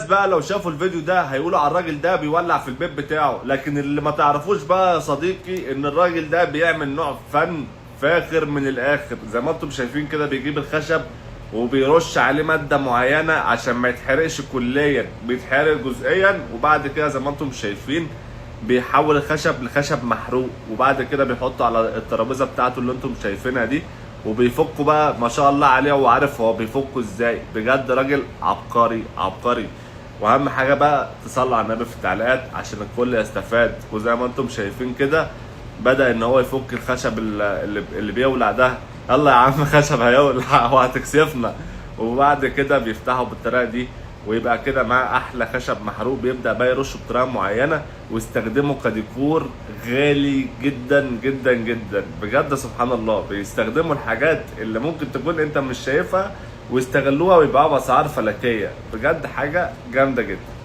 بقى لو شافوا الفيديو ده هيقولوا على الراجل ده بيولع في البيت بتاعه، لكن اللي ما تعرفوش بقى يا صديقي ان الراجل ده بيعمل نوع فن فاخر من الاخر. زي ما انتم شايفين كده بيجيب الخشب وبيرش عليه مادة معينة عشان ما يتحرقش كليا، بيتحرق جزئيا، وبعد كده زي ما انتم شايفين بيحول الخشب لخشب محروق، وبعد كده بيحطه على الترابيزة بتاعته اللي انتم شايفينها دي، وبيفكوا بقى. ما شاء الله عليه، هو عارف هو بيفكه ازاي. بجد راجل عبقري عبقري. واهم حاجة بقى تصلي على النبي في التعليقات عشان الكل يستفاد. وزي ما انتم شايفين كده بدأ ان هو يفك الخشب اللي بيولع ده. يلا يا عم خشب هيولع وهتكسفنا. وبعد كده بيفتحه بالطريقة دي، ويبقى كده مع احلى خشب محروق. بيبدأ بقى يرشه بطريقة معينة ويستخدمه كديكور غالي جدا جدا جدا. بجد سبحان الله، بيستخدموا الحاجات اللي ممكن تكون انت مش شايفها ويستغلوها ويبيعوها باسعار فلكية. بجد حاجة جامدة جدا.